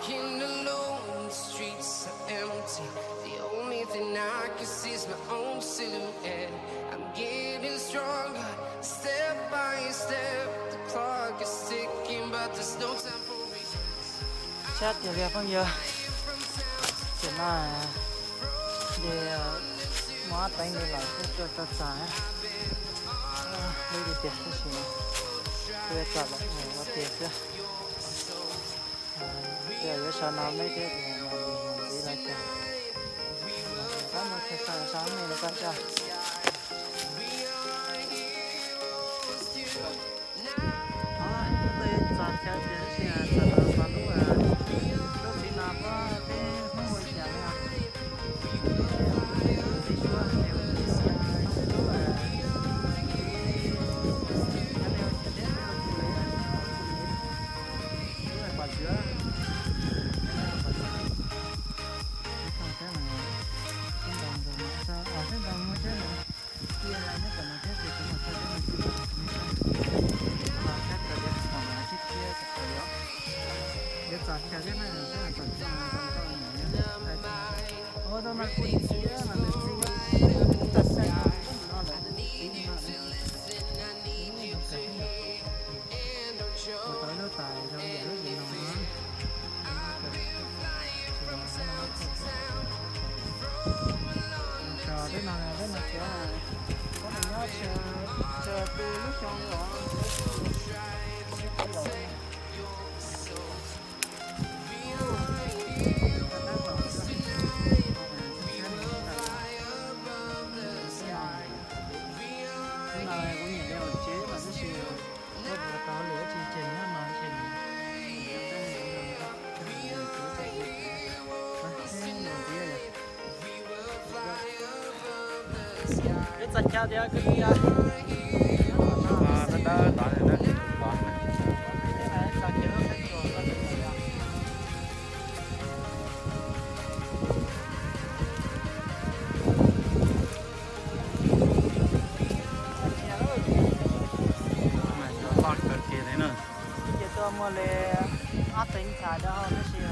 Walking alone, the streets are empty. The only thing I can see is my own silhouette. I'm getting stronger, step by step. The clock is ticking, but there's no time for regrets. Sab tiag li phooj ywg. Tam no ces muab teeb li lawm xwb, tuaj txog txog lub tiag tiag tab sis kuv yuav txog lawm ua tiag xwb. Ces yuav sawv no me thiab ces mus ntxiv lawm ces rov mus chaw so so me lawm koj coj. Txog chaw tiag tab sis txog lub, lub txiv no puab peb hnub ua cas li os. Txiv suab ces lub, lub, lub pom txwv, pom txwv. Sab nraud mus thiab, sab nraud muaj thiab, cia nyob tom no thiab ces kuv mam thaij peb mus xwb. Sab nraud thiab, tom no sib thiab tom no yuav txog chaw thiab na, sab nraud txog no tau mus thiab. Ua tau no kuj txiv mas nws txiv tas saib no lawm txiv no. Ua tau lub tais zoo yam lub yim no na. Tso peb no, peb no tsuav, peb no nyob tsuas, tsuas tu lub xyoo los. Kuv nyiam li hauv tsev mas tab sis kuv tau lwm tsis ces nyob no ces Ib txog chaw tias kwv tij, dawb dawb tod na, txog chaw lub qhov tsua. Mas cov loj kawg kiag li na. Ces tuaj muaj li ob teev ntxhais rau hauv tab sis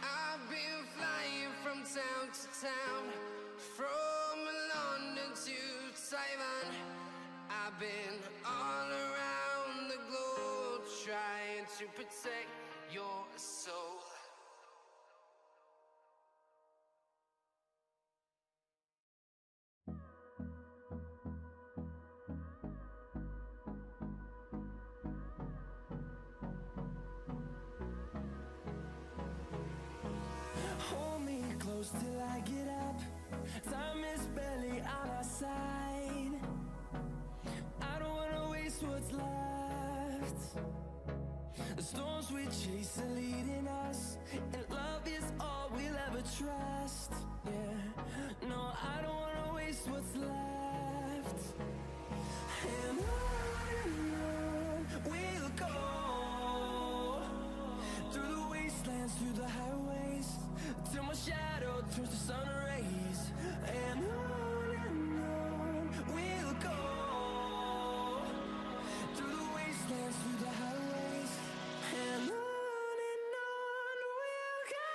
I've been flying from town to town, from London to Taiwan. I've been all around the globe trying to protect your soul. Hold me close till I get up. Time is barely on our side. I don't wanna waste what's left. The storms we chase are leading us, and love is all we'll ever trust. Yeah, no, I don't wanna waste what's left. And on and on we'll go, through the wastelands, through the highways, till my shadow turns to sun rays. And on and on we'll go, through the wastelands, through the highways, and on and on we'll go.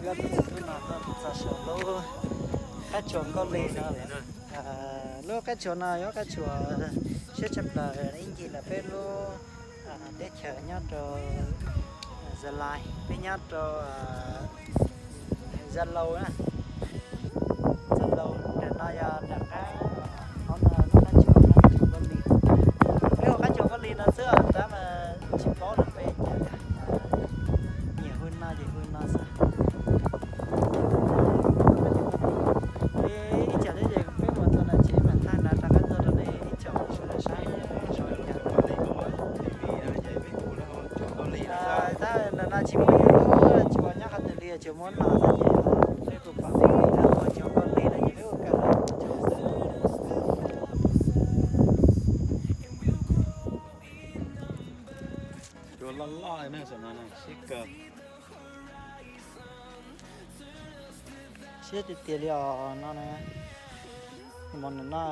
Hnub no tuaj txog saum lub qab tsuas Nkauj Lig no. Lub qab tsuas no yog qab tsuas siab tshaj plaws ib ncig ntawm peb lub teb chaws nyob rau Gia Lai, peb nyob rau Gia Lai na. Gia Lai, nram no yog nram qab, qhov no lub qab tsuas, qab tsuas Nkauj Lig. Peb hu qab tsuas Nkauj Lig no xwb tab mas tsis paub lub npe cas li. Nyiam hu no ces hu no xwb. Ib tsam thiab ces peb mus txog nram tsev mas thaij nrad rov qab tuaj rau nej ib tsoom sawv daws saib seb zoo li cas. Tab ntawm no tsis muaj ib lub tsuas nyob qhov twg li, tsuas muab no xwb ces peb kuj pom peb ua tsuas Nkauj Lig no ces peb ua kawg li tsuas xwb. Tsuas loj loj li na, saum no siab kawg. Siab tiag tiag li os no na. Mus no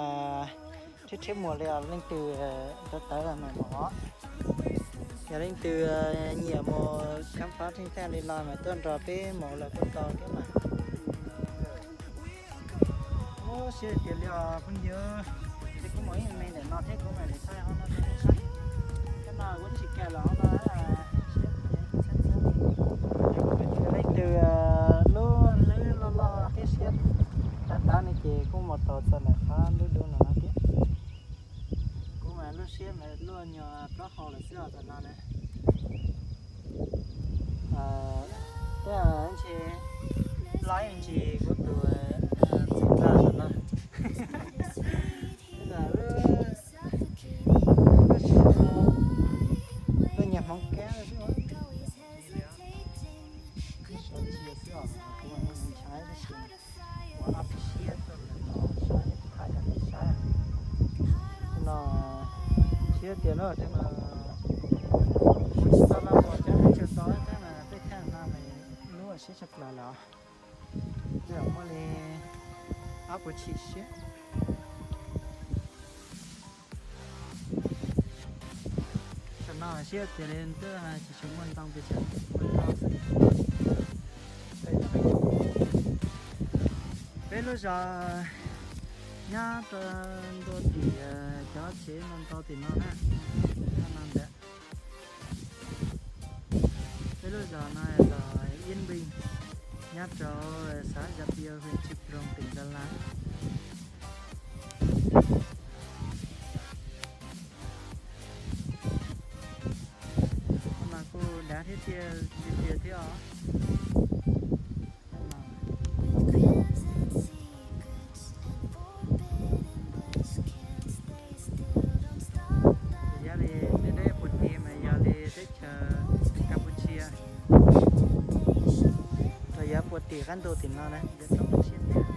rhiab rhiab muag li os, leej twg tawv tawv mas mus os. Yog leej twg nyiam mus khám phá thaj chaob li no mas tuaj nrog peb mus lawm kuj tau thiab mas. Ub, siab tiag li os phooj ywg, ces kuv mus ib me ntawm no thiab kuv mam li thaij hauv no rau nej saib. Cov no kuv tsis kam los hauv no. Leej twg lub hlwb loj loj thiab siab tav tav no ces kuj mus tau txog ntawm qhov ntug dub no thiab. Kuv mas lub siab mas luaj nyuag plaub hau lawm xwb os tam no na. Tej ntshe laib ntsis kuv tus txiv ntxawm no. Lub siab no tuaj nyiag Hmoob Kab xwb. Lub siab xwb os, kuv ntshai tab sis ua ob peb siab tuaj mus saib, thaij rau nej saib. No siab tiag no, tej no kuv tsis tau los pom cov teb chaws tod thiab mas tej thaj no mas lub siab tshaj plaws lawm. Tej zaum muaj li ob puas tshim siab. Tam no siab tiag li, twb tsis tshua muaj ntoo pes tsawg, muaj ntoo xwb. Peb lub zos nyob rau ntua tim cov tsev no ntau tim no na, no ntawm. Peb lub zos no yog zos Yên Bình, nyob rau xã Gia Tiêu, huyện Chư Prông, tỉnh Gia Lai. Mas kuj dav thiab tiag tiag thiab os. Yog li deb deb puag tim mas yog li teb chaws Campuchia, los yog puag tim qab ntuj tim no na, yog tsoom peb siab tiag.